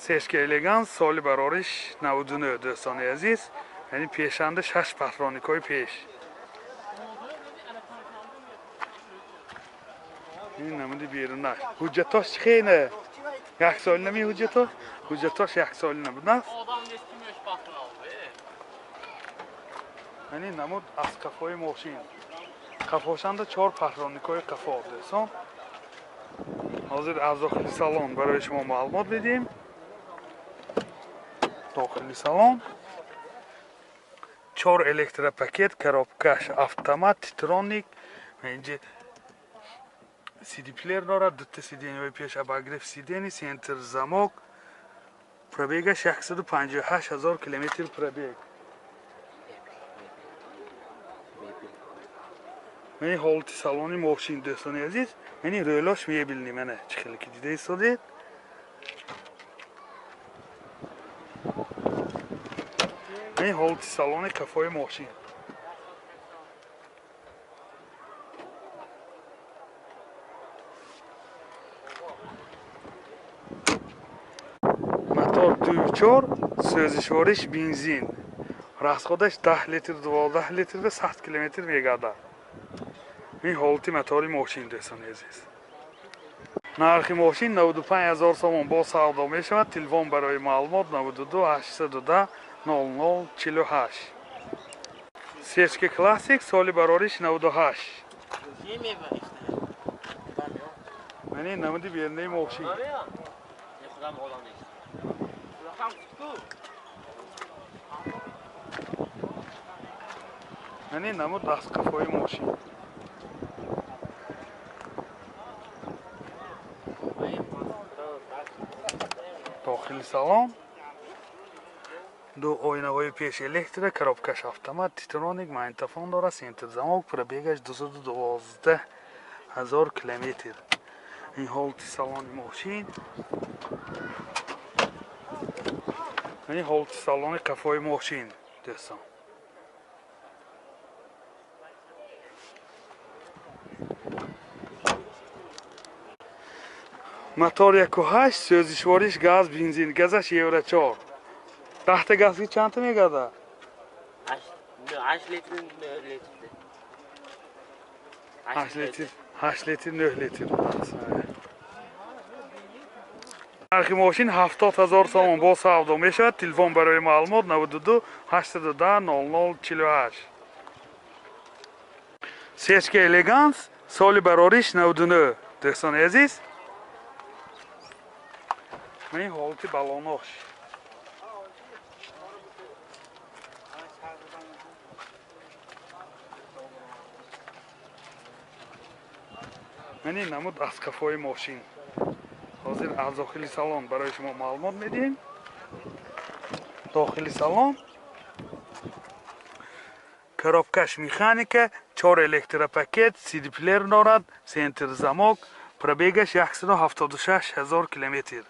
Сешка Элеганс соли барориш 99 дӯстони азиз. Яъне пешанда 6 патроникҳои пеш. Ин намуди берунаш. Ҳуҷҷатош чӣ хеле? Як соли нами ҳуҷҷатош? Ҳуҷҷатош як соли набудааст? Яъне намуд аз қафои мошин. Қафошанда 4 патроникҳои қафо дӯстон. Ҳозир аз дохили салон барои шумо маълумот медиҳем. Дохили салон 4 электропакет, коробкаш автомат, титроник, инҷа CD-плеер дорад, дута сиденьяҳои пеш обогрев сидени, центр замок, пробегаш 158 000 километр пробег. Мани ҳолати салони мошин дӯстони азиз, мани рӯлош мебилни мана чӣ хеле ки дида истодед. Мани ҳолати салони қафои мошин. Мотор 2.4, сӯзишвориш бензин. Расходаш 10 литр, 12 литр ва 100 километр мегардад. Ин ҳолати мотори мошин дӯстони азиз. Нархи мошин 95 000 сомон бо савдо мешавад. Телефон барои маълумот 92 810 00 48. Сечка Классик соли барориш 98. Мани намуди бернаи мошин. Мани намуд аз қафои мошин. Дохили салон ду оинаҳои пеш электро, коробкаш автомат, титроник, магнитофон дорад, центр замок, пробегаш 212 000 километр. Ин ҳолати салони мошин. Ин ҳолати салони қафои мошин дӯстон. Мотор 1.8, сӯзишвориш газ, бензин, газаш Евро 4. Дахта газги чандта мегардад? 8 литр, 9 литр. 8 литр, 8 литр, 9 литр. Нархи мошин 70 000 сомон бо савдо мешавад. Телефон барои маълумот 92 810 00 48. Сечка Элеганс соли барориш 99. Дӯстони азиз, ин ҳолати балонош. Мани намуд аз қафои мошин. Ҳозир аз дохили салон барои шумо маълумот медиҳем. Дохили салон коробкаш механика, 4 электропакет, CD-плеер дорад, центр замок, пробегаш 176 000 километр.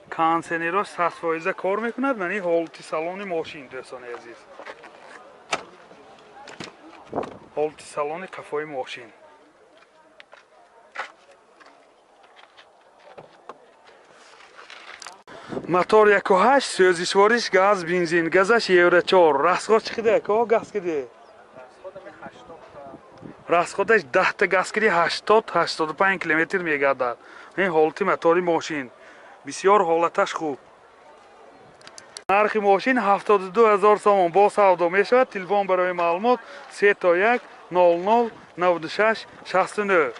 Кондиционерош 100% кор мекунад. Мани ҳолати салони мошин дӯстони азиз. Ҳолати салони қафои мошин. Мотор 1.8, сӯзишвориш газ, бензин, газаш Евро 4. Расход чӣ қадар? Ко газ киди? Расходаш 10 та газ киди 80-85 километр мегардад. Ин ҳолати мотори мошин. Бисёр ҳолаташ хуб. Нархи мошин 72 000 сомон бо савдо мешавад. Телефон барои маълумот 3 1 00 96 69.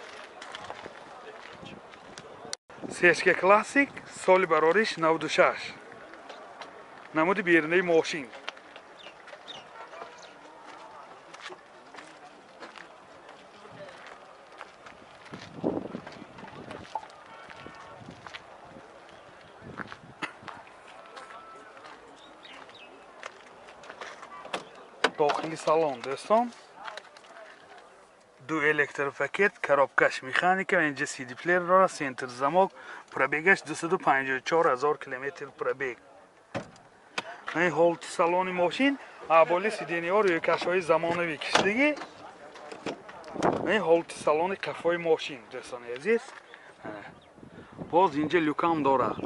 Сечка Классик соли барориш 96. Намуди берунаи мошин. Дохили салон дӯстон. Ду электропакет, коробкаш механика, инҷа CD-плеер дорад, центр замок, пробегаш 254 000 километр пробег. Ин ҳолати салони мошин, аболи сидениҳо рӯйкашҳои замонавӣ кишидагӣ. Ин ҳолати салони қафои мошин дӯстони азиз. Боз инҷа люкам дорад.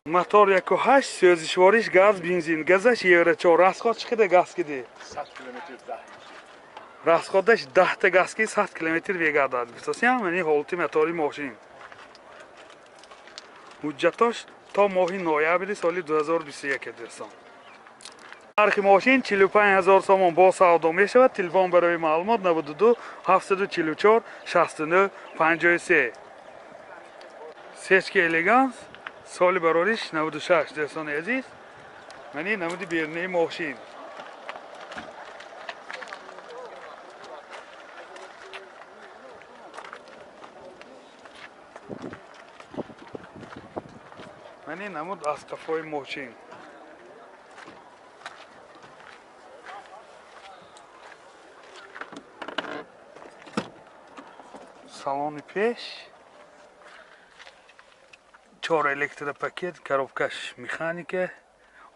Мотор 1,8, сӯзишвориш газ, бензин, газаш евро 4. Расход чӣ қадар газ киди? 100 километр 10. Расходаш 10 та газ ки 100 километр мегардад. Гуфтасиям, мани ҳолати мотори мошин. Ҳуҷҷатош то моҳи ноябри соли 2021, дӯстон. Нархи мошин 45 ҳазор сомон, бо савдо мешавад. Телефон барои маълумот 92 744 69 53. Сечка Элеганс, соли барориш 96, дӯстони азиз. Мани намуди берунаи мошин. Мани намуд аз қафои мошин. Салони пеш чор электропакет, коробкаш механика,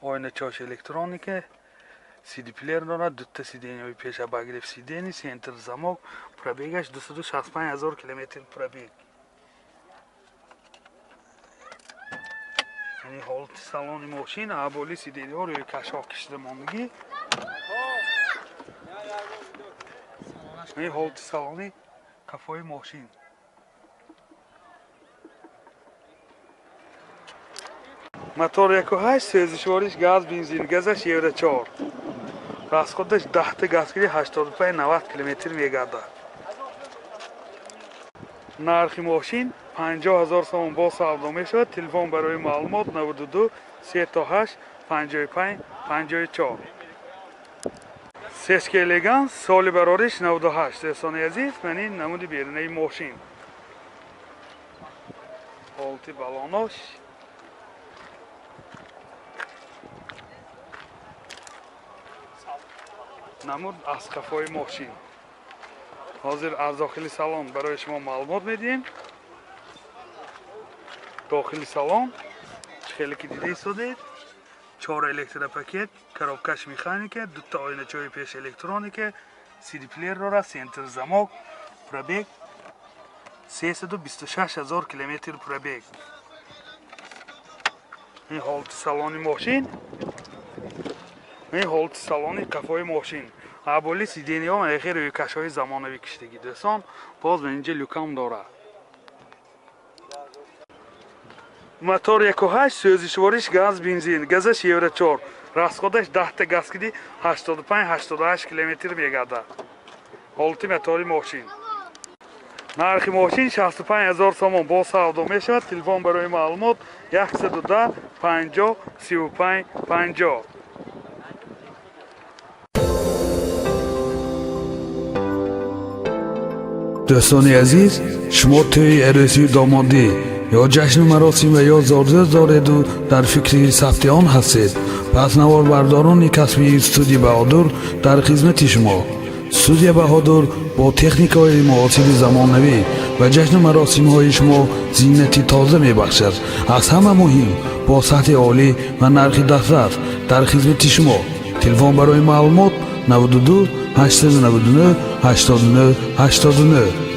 ойначош электроника, сидиплеер дорад, дута сиденьяҳои пеш обогрев сидений, центр замок, пробегаш 265 ҳазор километр пробег. Яъне ҳолати салони мошин, аболи сиденьяҳо рӯи кашҳо кишида мондагӣ. Яъне ҳолати салони қафои мошин. Мотор 1,8, сӯзишвориш газ, бензин, газаш евро 4. Расходаш 10 та газ киди 85-90 километр мегардад. Нархи мошин 50 ҳазор сомон, бо савдо мешавад. Телефон барои маълумот 92 38 55 54. Сечка Элеганс, соли барориш 98, дӯстони азиз. Мани намуди берунаи мошин. Ҳолати балонош. Намуд аз қафои мошин. Ҳозир аз дохили салон барои шумо маълумот медиҳем. Дохили салон чӣ хеле ки дида истодед, чор электропакет, коробкаш механика, дута ойначаҳои пеш электроника, сидиплеер дорад, центр замок, пробег 326 ҳазор километр пробег. Ин ҳолати салони мошин, ин ҳолати салони қафои мошин. Аболи сиденьяҳо яхе рӯйкашҳои замонавӣ киштагӣ, дӯстон. Боз ба инҷа люкам дорад. Мотор 1,8, сӯзишвориш газ, бензин, газаш евро 4. Расходаш 10 та газ киди 85-88 километр мегардад. Ҳолати мотори мошин. Нархи мошин 65 ҳазор сомон, бо савдо мешавад. Телефон барои маълумот 110 50 35 50. Дӯстони азиз, шумо тӯи арӯсию домодӣ ё ҷашну маросим ва ё зодрӯз дореду дар фикри сабти он ҳастед, пас наворбардорони касбии студия Баҳодур дар хизмати шумо. Студия Баҳодур бо техникаҳои муосири замонавӣ ба ҷашну маросимҳои шумо зинати тоза мебахшад. Аз ҳама муҳим, бо сатҳи олӣ ва нархи дастрас дар хизмати шумо. Телефон барои маълумот 92 899 89 89.